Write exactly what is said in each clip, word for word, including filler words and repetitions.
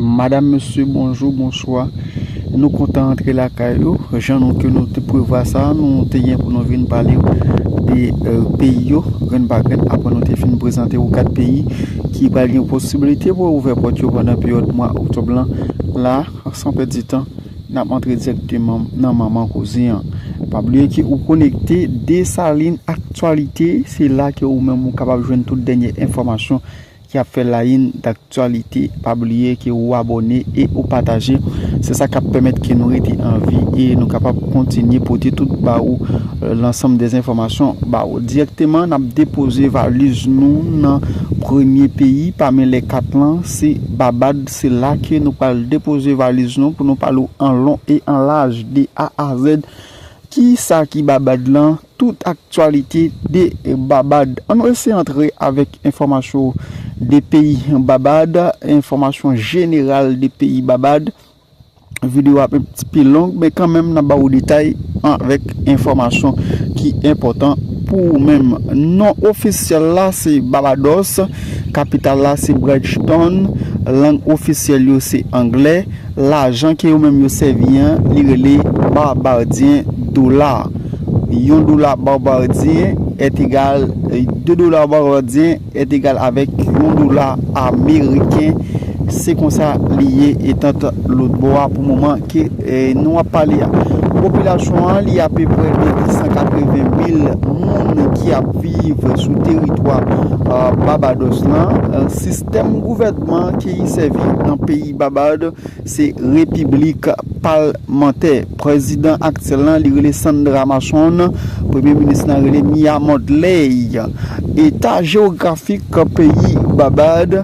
Madam, mesye, bonjou, bonswa. Nou kontan antre lakay ou. Jan nou ke nou te prevwa sa, nou te gen pou nou vin pale w de eh, peyi yo, grenn pa grenn, apre nou te fin prezante w kat peyi ki pral gen posibilite pou ouvè pòt yo pandan peryòd mwa oktòb lan. La, san pèdi tan, n ap antre dirèkteman nan manman koze an. Pa bliye ke ou konekte Desalin Aktyalite, se la ke ou menm ou kapab jwenn tout dènye enfòmasyon ki ap fè layìn daktyalite. Pa bliye ke ou abòne e ou pataje. Se sa k ap pèmèt ke nou rete an vi e nou kapab kontinye pote tout ba ou eh, lansanm dèzenfòmasyon ba ou. Dirèkteman, n ap depoze valiz nou nan premye peyi pami lè kat lan, se Babad. Se la ke nou pral depoze valiz nou pou nou pale w an lon e an laj de A a Z. Kisa ki Babad lan? Tout aktyalite de Babad. Ann nou eseye antre avèk enfòmasyon de peyi Babad, enfòmasyon jeneral de peyi Babad. Videyo a ap yon ti pe long, men kanmenm n ap ba ou detay avèk enfòmasyon ki enpòtan pou ou menm. Non ofisyèl la se Babadòs, kapital la se Bridgetown, lang ofisyèl yo se anglè, lajan ke yo menm yo sèvi an, li rele Barbadyen dola. Yon dola barbadyen est égal, de dola barbadyen est égal avèk yon dola ameriken. Se konsa li ye etant lòt bò a pou moman ke eh, nou ap pale a. Popilasyon an, li apeprè de san katreven mil moun ki ap viv sou teritwa eh, Babadòs lan. Eh, sistèm gouvènman ki sèvi nan peyi Babad, se repiblik palmantè. Prezidan aktyèl lan, li rele Sandra Mason. Premye minis lan rele Mia Mottley. Eta jewografik peyi Babad,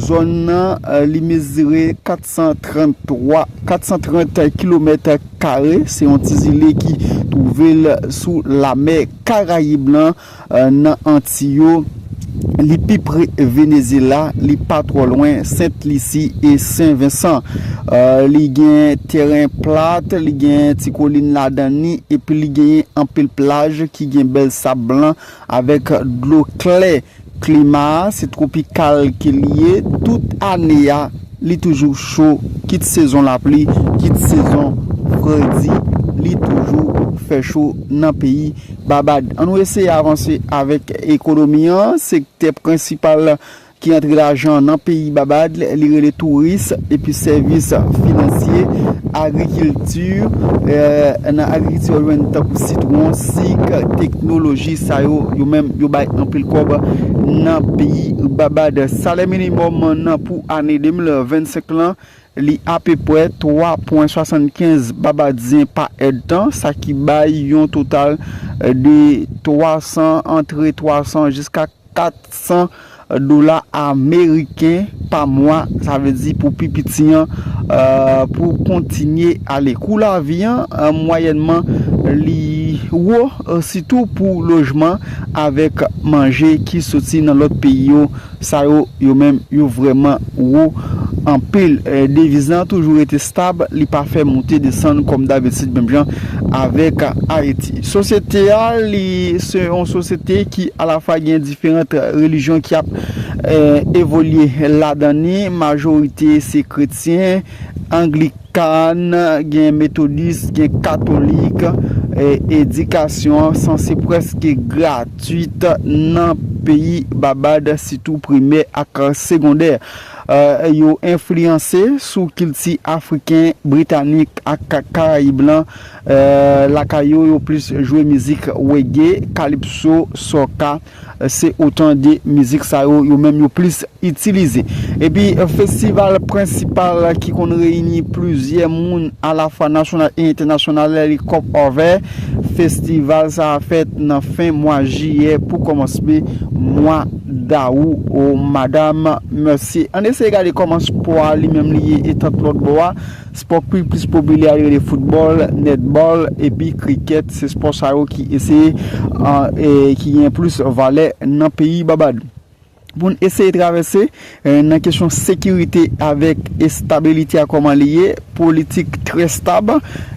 zòn nan, eh, li mezire kat san tranntwa, kat san trant kilomèt kare. Se yon ti zile ki twouve l sou lamè Karayib lan, eh, nan Anti yo. Li pi pre Venezyela, li pa twò lwen Sent Lisi e Sen Vensan. Eh, li gen teren plat, li gen ti kolin ladan li, epi li genyen anpil plaj ki gen bèl sab blan avèk dlo klè. Klima a, se twopikal ke li ye. Tout ane a, li toujou cho, kit sezon lapli, kit sezon fredi, li toujou fè cho nan peyi Babad. Ann nou eseye avanse avèk ekonomi an. Sektè prensipal ki antre lajan nan peyi Babad, li rele touris, epi sèvis finansye, agrikilti. Eh, nan agrikilti, w jwenn tankou sitwon, sik, teknoloji, sa yo, yo menm, yo bay anpil kòb nan peyi Babad. Salè minimòm nan pou ane de mil vennsenk lan, li apeprè twa pwen swasannkenz babadyen pa èdtan, sa ki bay yon total de twa san, antre twa san jiska kat san dola ameriken pa mwa, sa vle di pou pi piti an, eh, pou kontinye ale. Kou lavi an, eh, mwayènman, li wo, eh, sitou pou lojman avèk manje ki soti nan lòt peyi yo. Sa yo, yo menm, yo vrèman wo anpil. Eh, deviz lan toujou rete stab, li pa fè moute desann kòm dabitid, menm jan avèk Ayiti. Sosyete a, li se yon sosyete ki alafwa gen diferan relijyon ki ap eh, evolye ladan li. Majorite se kretyen, anglikan, gen metodis, gen katolik. Eh, edikasyon an sanse prèske gratwit nan peyi Babad, sitou primè ak segondè. Eh, yo enfliyanse sou kilti afriken, britanik ak Karayib lan. Eh, lakay yo, yo plis jwe mizik reggae, calypso, soca. Eh, se otan de mizik sa yo, yo menm yo plis itilize. Epi, eh, festival prensipal ki konn reyini plizyè moun alafwa nasyonal e entènasyonal, li Cup Over. Festival sa a fèt nan fen mwa jiyè pou kòmansman mwa dawou. O madam, mesye, ann eseye gade kòman spò a li menm li ye etant lòt bò a. Spò ki plis popilè a, li rele foutbòl, nètbòl, epi krikèt. Se spò sa yo ki eseye, ah, eh, ki gen plis valè nan peyi Babad. Pou n eseye travèse, eh, nan kesyon sekirite avèk estabilite a kòman li ye, politik trè stab,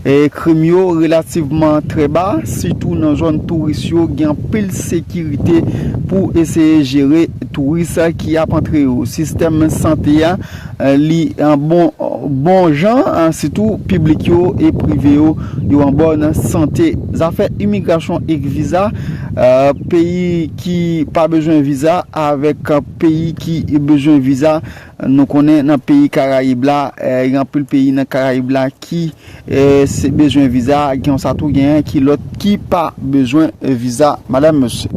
eh, krim yo relativman trè ba, sitou nan zòn touris yo, gen anpil sekirite pou eseye jere touris ki ap antre yo. Sistèm sante a, eh, li an bon, bon jan, eh, sitou piblik yo e prive yo, yo an bòn sante. Zafè imigrasyon ek viza, eh, peyi ki pa bezwen viza avèk, eh, peyi ki bezwen viza. Nou konnen nan peyi Karayib la, eh, gen anpil peyi nan Karayib la ki, eh, se bezwen viza, gen sa tou gen ki lòt ki pa bezwen viza, madanm, mesye.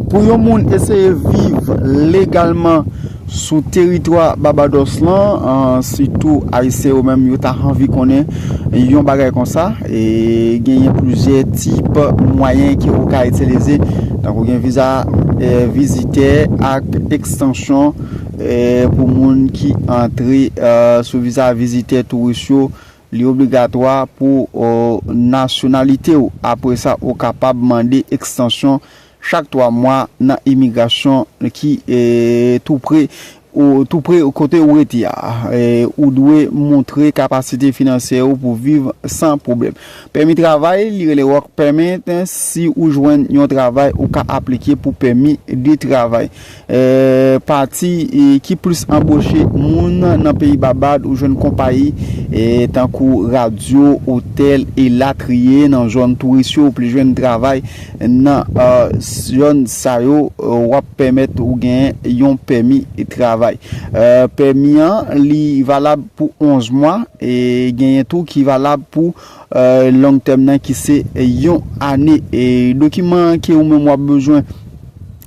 Pou yon moun eseye viv legalman sou teritwa Babados lan, eh, sitou Ayisyen yo menm, yo ta anvi konnen yon bagay konsa, e genyen plizyè tip mwayen ke ou ka itilize. Tankou gen viza, eh, vizitè ak ekstansyon, eh, pou moun ki antre, eh, sou viza vizitè touris yo, li obligatwa pou, eh, nasyonalite w. Apre sa, ou kapab mande ekstansyon chak twa mwa nan imigrasyon ki, eh, tou pre, ou, tou pre kote ou rete a. Eh, ou dwe montre kapasite finansyè ou pou viv san pwoblèm. Pèmi travay, li rele work permit. Si ou jwenn yon travay, ou ka aplike pou pèmi de travay. Eh, pati, eh, ki plis anboche moun nan peyi Babad, ou jwenn konpayi, eh, tankou radyo, otèl, elatriye. Nan zòn touris yo, ou plis jwenn travay nan, eh, zòn sa yo, eh, w ap pèmèt ou gen yon pèmi travay. Eh, pèmi an, li valab pou onz mwa, e genyen tou ki valab pou, eh, long term nan, ki se yon ane. E dokiman ke ou menm w ap bezwen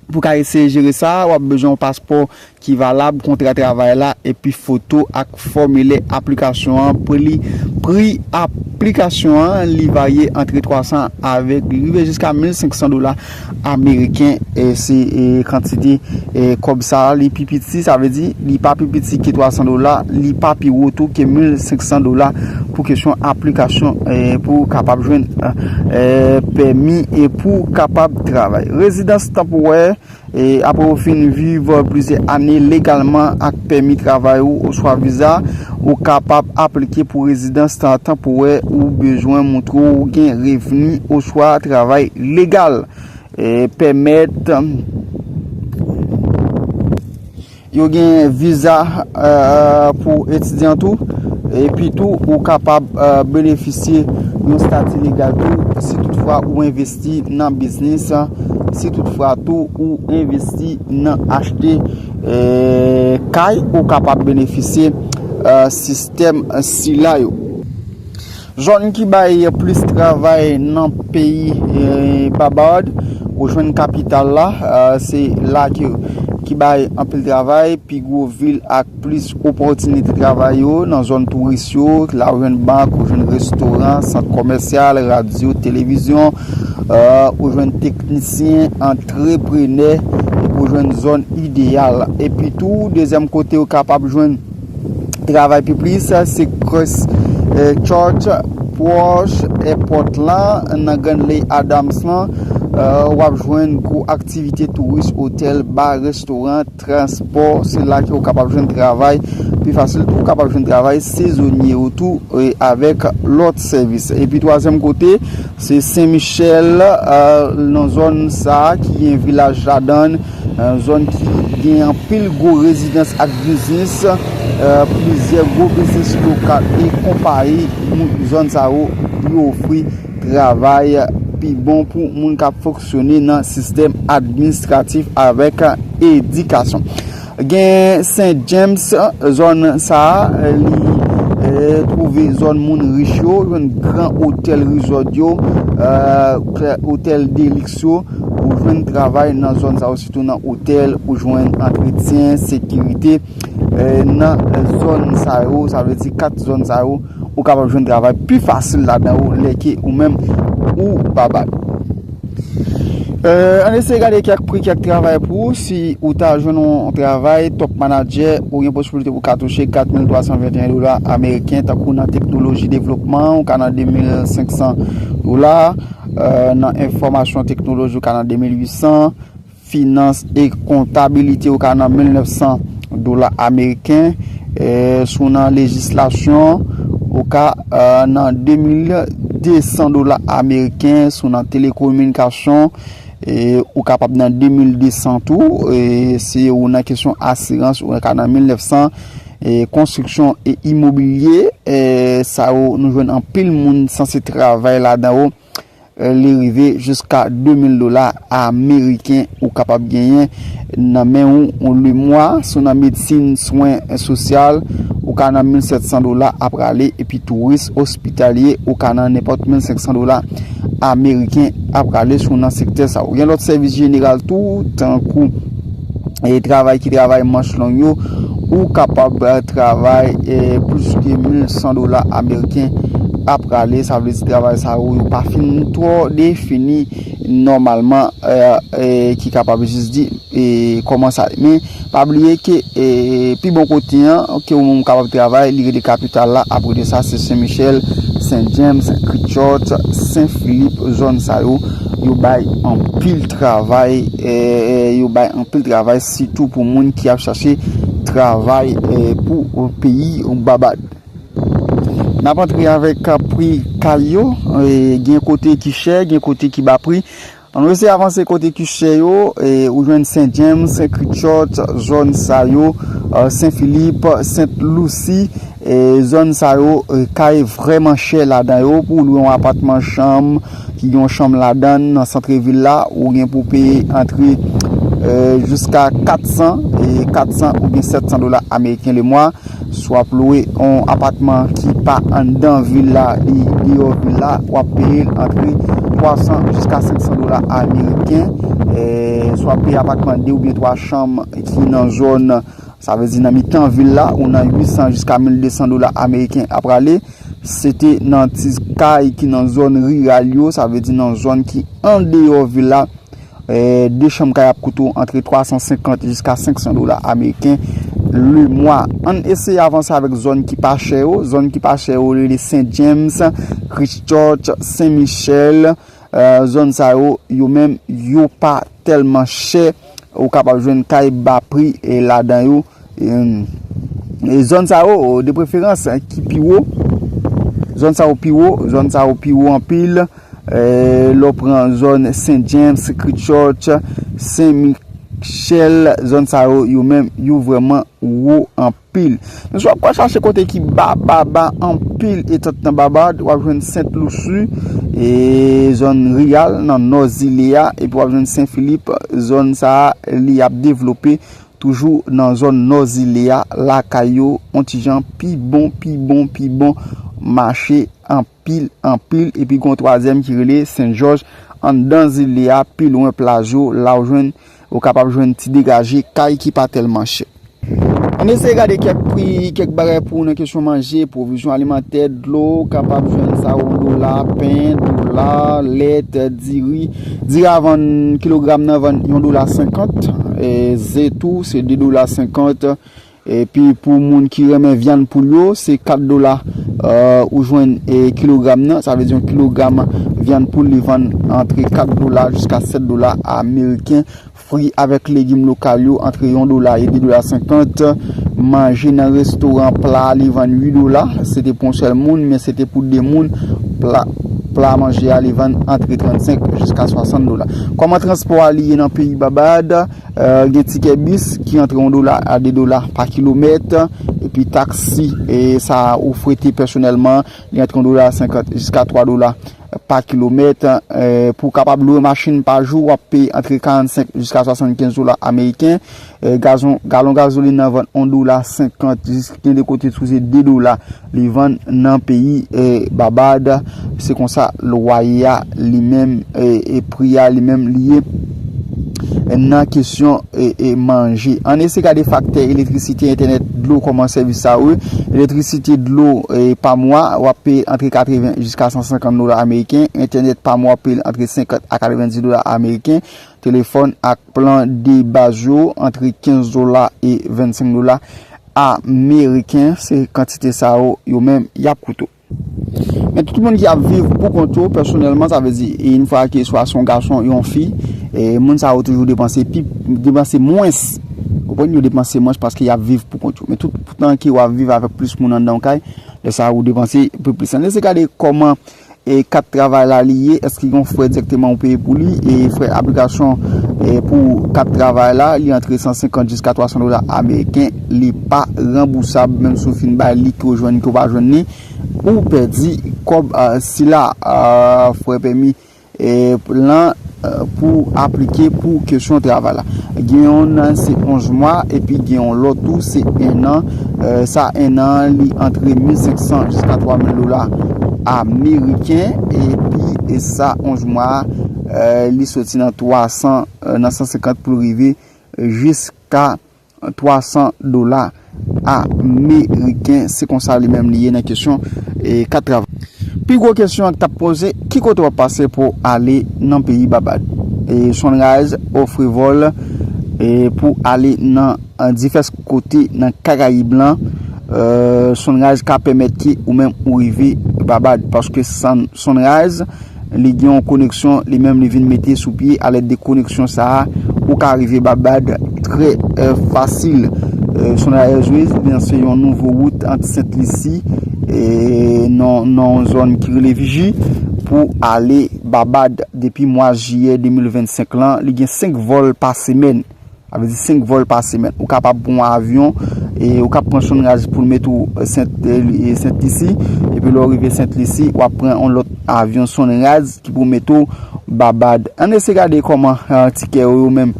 pou ka eseye jere sa, w ap bezwen yon paspò ki valab, kontra travay la, epi foto ak fòmilè aplikasyon an. Pri, pri aplikasyon an, li varye antre twa san avèk, li rive jiska mil senk san dola ameriken. E se, e, kantite, e, kòb sa a, li pi piti, sa vle di li pa pi piti ke twa san dola, li pa pi wo tou ke mil senk san dola pou kesyon aplikasyon, e, pou kapab jwenn, e, pèmi e pou kapab travay. Rezidans tanporè, e, apre ou fin viv plizyè ane legalman ak pèmi travay ou oswa viza, ou kapab aplike pou rezidans tan-, tanporè. Ou bezwen montre ou gen revni oswa travay legal, e, pèmèt yo gen viza, eh, pou etidyan tou. Epi tou, ou kapab, eh, benefisye yon stati legal tou si toutfwa ou envesti nan biznis, si toutfwa tou ou envesti nan achte, eh, kay, ou kapab benefisye, eh, sistèm sila yo. Zòn ki bay plis travay nan peyi, eh, Babad, ou jwenn kapital la, eh, se la ki, ki bay anpil travay, pi gwo vil ak plis opòtinite travay yo, nan zòn touris yo, la ou jwenn bank, ou jwenn restoran, sant kòmèsyal, radyo, televizyon, eh, ou jwenn teknisyen, antreprenè, epi ou jwenn zòn ideyal. Epi tou, dezyèm kote ou kapab jwenn travay pi plis, se Christ, eh, Church, pwòch èpòt lan, nan Grand Lake Adams lan, eh, w ap jwenn gwo aktivite touris, otèl, ba, restoran, transpò. Se la ke w kapab jwenn travay pi fasil tou. Ou kapab jwenn travay sezonye yo tou, e avèk lòt sèvis. Epi twazyèm kote, se Sen Michèl, eh, nan zòn sa a ki gen vilaj ladann, eh, zòn ki gen anpil gwo rezidans ak biznis, eh, plizyè gwo biznis lokal e konpayi, moun zòn sa yo, yo ofri travay pi bon pou moun k ap fonksyone nan sistèm administratif avèk edikasyon. Gen Saint James, zòn sa a, li, eh, twouve zòn moun rich yo, jwenn gran otèl, resort yo, eh, otèl deliks yo. Ou jwenn travay nan zòn sa yo, sitou nan otèl, ou jwenn antretyen, sekirite, eh, nan zòn sa yo, sa vle di kat zòn sa yo, ou kapab jwenn travay pi fasil ladan yo, lè ke ou menm ou Babad. Eh, ann eseye gade kèk pri, kèk travay pou ou. Si ou ta jwenn yon travay top manager, ou gen posibilite pou ka touche kat mil twa san venteyen dola ameriken, tankou nan teknoloji devlopman, ou ka nan de mil senk san dola, eh, nan enfòmasyon teknoloji, ou ka nan de mil uit san, finans e kontabilite, ou ka nan mil nèf san dola ameriken, eh, si w nan lejislasyon, ou ka, eh, nan de mil de san dola ameriken, si w nan telekominikasyon, eh, ou kapab nan de mil de san tou, eh, si ou nan kesyon asirans, ou ka nan mil nèf san, e, konstriksyon e imobilye, e, sa yo, nou jwenn anpil moun sanse travay ladan yo, e, li rive jiska de mil dola ameriken ou kapab genyen nan men ou, ou lemwa. Si w nan medsin, swen sosyal, ou ka nan mil sèt san dola ap prale, epi touris ospitalye, ou ka nan nenpòt mil senk san dola ameriken ap prale si w nan sektè sa yo. Gen lòt sèvis jeneral tou, tankou, e, travay ki travay manch long yo, ou kapab, e, travay, e, plis ke mil san dola ameriken ap prale. Sa vle di travay sa yo, yo pa fin twò defini nòmalman, e, e, ki kapab jis di, e, kòman sa ye. Men, pa bliye ke, e, pi bon kote an, ke ou menm ou kapab travay, li rele kapital la, apre de sa, se Sen Michèl, Sen James, Kritchòt, Sen Filip, zòn sa yo, yo bay anpil travay, e, yo bay anpil travay, sitou pou moun ki ap chache travay, e, pou peyi Babad. N ap antre avèk pri kay yo, e, gen kote ki chè, gen kote ki ba pri. Ann nou eseye avanse kote ki chè yo, e, ou jwenn Sen James, Kritchòt, zòn sa yo, e, Sen Filip, Sent Lousi, e, zòn sa yo, e, kay vrèman chè ladan yo. Pou w lwe yon apatman chanm ki gen yon chanm ladan l nan sant vil la, ou gen pou peye antre, e, jiska kat san, e, kat san oubyen sèt san dola ameriken lemwa. Si w ap lwe yon apatman ki pa anndan vil la, li deyò vil la, w ap peye l antre twa san jiska senk san dola ameriken. E, si w ap peye apatman de oubyen twa chanm ki nan zòn, sa vle di nan mitan vil la, ou nan uit san jiska mil de san dola ameriken ap prale. Si se te nan ti kay ki nan zòn riral yo, sa vle di nan zòn ki andeyò vil la, e, de chanm kay ap koute w antre twa san senkant jiska senk san dola ameriken lemwa. Ann eseye avanse avèk zòn ki pa chè yo. Zòn ki pa chè yo rele Sen James, Kritchòt, Sen Michèl. E, zòn sa yo, yo menm, yo pa tèlman chè. Ou kapab jwenn kay ba pri, e, ladan yo. E, e zòn sa yo, de preferans, ki pi wo. Zòn sa yo pi wo, zòn sa yo pi wo anpil. E, lè w pran zòn Sen James, Kritchòt, Sen Michèl, zòn sa yo, yo menm, yo vrèman wo anpil. Men si w ap chache kote ki ba, ba, ba anpil, e tant nan Babad, w ap jwenn Sent Lousi, e zòn Riyal, nan nò zile a, epi w ap jwenn Sen Filip, zòn sa a, li ap devlope, toujou nan zòn nò zile a, lakay yo, yon ti jan pi bon, pi bon, pi bon, mache anpil, anpil, epi gen yon twazyèm ki rele Sen Jòj, anndan zile a, pi lwen plaj yo, la w jwenn, ou kapab jwenn ti degaje, kay ki pa tèlman chè. Ann eseye gade kèk pri, kèk bagay pou w nan kesyon manje, pwovizyon alimantè, dlo, w kapab jwenn sa yon dola, pen, dola, lèt, diri. Diri a vann, kilogram nan vann yon dola senkant, e, ze tou, se de dola senkant. Epi pou moun ki renmen vyann poul yo, se kat dola, e, ou jwenn, e, kilogram nan. Sa vle di yon kilogram vyann poul, li vann antre kat dola jiska sèt dola ameriken. Fwi avèk legim lokal yo antre yon dola e de dola senkant. Manje nan restoran, pla a, li vann uit dola. Se te pou yon sèl moun, men se te pou de moun. Pla, pla manje a, li vann antre trannsenk jiska swasant dola. Kòman transpò a li ye nan peyi Babad? E, gen tikè bis ki antre yon dola a de dola pa kilomèt. Epi taksi, e, sa ou frete pèsonèlman, li antre yon dola senkant jiska twa dola pa kilomèt. E, pou w kapab lwe machin pa jou, w ap peye antre karannsenk jiska swasannkenz dola ameriken. E, gazon, galon gazolin nan vann yon dola senkant, jis gen de kote tou se de dola li vann nan peyi, e, Babad. Se konsa lwaye a li menm, e, e pri a li menm li ye, e, nan kesyon, e, e manje. Ann eseye gade faktè elektrisite, entènèt, dlo, kòman sèvis sa yo ye. Elektrisite, dlo, e, pa mwa, w ap peye antre katreven jiska san senkant dola ameriken. Entènèt pa mwa, w ap peye l antre senkant a katrevenndis dola ameriken. Telefòn ak plan de baz yo antre kenz dola e vennsenk dola ameriken. Se kantite sa yo, yo menm, y ap koute w. Men tout moun ki ap viv pou kont yo, pèsonèlman, sa vle di, e yon fwa ke swa se yon gason, yon fi, e moun sa yo toujou depanse pi, depanse mwens. Ou konprann, yo depanse mwens paske y ap viv pou kont yo. Men tout tan ke w ap viv avèk plis moun anndan yon kay, lè sa a ou depanse pi plis. Ann eseye gade kòman, e, kat travay la li ye, èske gen yon frè dirèkteman ou peye pou li, e frè aplikasyon, E pou k ap travay la, li antre san senkant jiska twa san dola ameriken, li pa ranbousab, menm si w fin bay li, ke w jwenn, ke w pa jwenn li, ou pèdi kòb sila. Frè Pèmi, e, lan pou aplike pou kesyon travay la. Gen yonn se onz mwa, epi gen yon lòt tou se en an. Sa en an li antre mil senk san jiska twa mil dola ameriken, epi sa onz mwa li soti nan twa san, nan san senkant pou l rive jiska twa san dola ameriken. Se konsa li menm li ye nan kesyon e kat travay. Pi gwo kesyon k t ap poze, ki kote w ap pase pou w ale nan peyi Babad? E Sunrise ofri vòl e pou ale nan divès kote nan Karayib lan. Sunrise ka pèmèt ke ou menm ou rive Babad, paske Sunrise li gen yon koneksyon, li menm li vin mete sou pye. Alèd de koneksyon sa a, ou ka rive Babad trè fasil. Sunrise Airways lanse yon nouvo wout ant Sent Lisi, nan yon zòn ki rele Viji, pou ale Babad depi mwa jiyè de mil vennsenk lan. Li gen senk vòl pa semèn. Sa vle di senk vòl pa semèn. Ou kapab pran yon avyon, e ou ka pran Sunrise pou l mete w Sent Lisi, epi lè w rive Sent Lisi, w ap pran yon lòt avyon Sunrise ki pou mete w Babad. Ann eseye gade kòman tikè yo, yo menm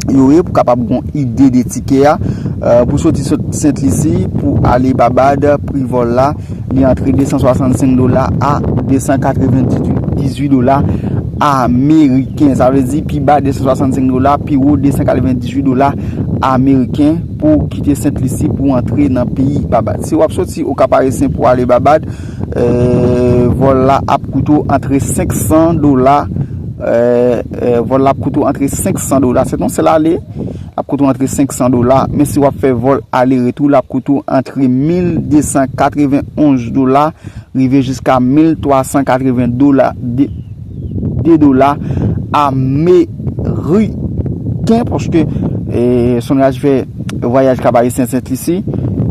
yo ye, pou kapab gen yon ide de tikè a. Pou soti Sent Lisi pou ale Babad, pri vòl la li antre de san swasannsenk dola a de san katrevendizuit dola ameriken. Sa vle di pi ba de san swasannsenk dola, pi wo de san katrevendizuit dola ameriken pou kite Sent Lisi pou antre nan peyi Babad. Si w ap soti Okap Ayisyen pou ale Babad, vòl la ap koute w antre senk san dola. Vòl la ap koute w antre senk san dola. Se yon sèl ale, l ap koute w antre senk san dola. Men si w ap fè vòl ale retou, l ap koute w antre mil de san katrevenonz dola rive jiska mil twa san katreven dola, de dola ameriken, paske Sunrise fè vwayaj Kap Ayisyen Sent Lisi.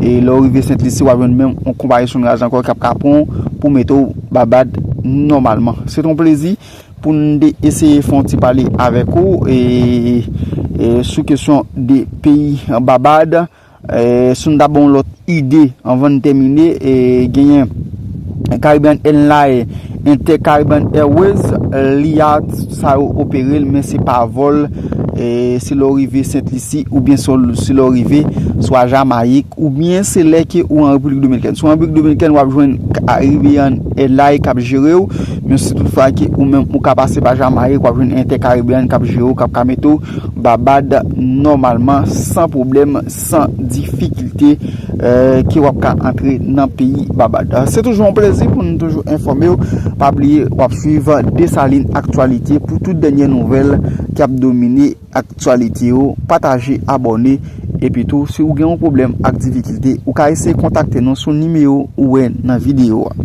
E lè w rive Sent Lisi, w ap jwenn menm yon konpayi Sunrise ankò k ap ka pran w pou mete w Babad nòmalman. Se te yon plezi pou n te eseye fè yon ti pale avèk ou e, e sou kesyon de peyi Babad. E, si n ta ba w yon lòt ide anvan n tèmine, e, genyen Caribbean Airlines, Inter Caribbean Airways, li a sa yo opere l, men se pa vòl, e, si lè w rive Sent Lisi oubyen si lè w rive swa Jamayik, oubyen se lè ke ou an Repiblik Dominikèn. Si w an Repiblik Dominikèn, w ap jwenn Caribbean Airlines k ap jere w, men si toutfwa ke ou menm ou ka pase pa Jamayik, w ap jwenn Inter Caribbean k ap jere w, k ap ka mete w Babad nòmalman, san pwoblèm, san difikilte, ke w ap ka antre nan peyi Babad. Se toujou yon plezi pou n toujou enfòme w. Pa bliye, w ap swiv Desalin Aktyalite pou tout dènye nouvèl k ap domine aktyalite yo. Pataje, abòne, epi tou, si w gen yon pwoblèm ak difikilte, ou ka eseye kontakte nou sou nimewo ou wè nan videyo a.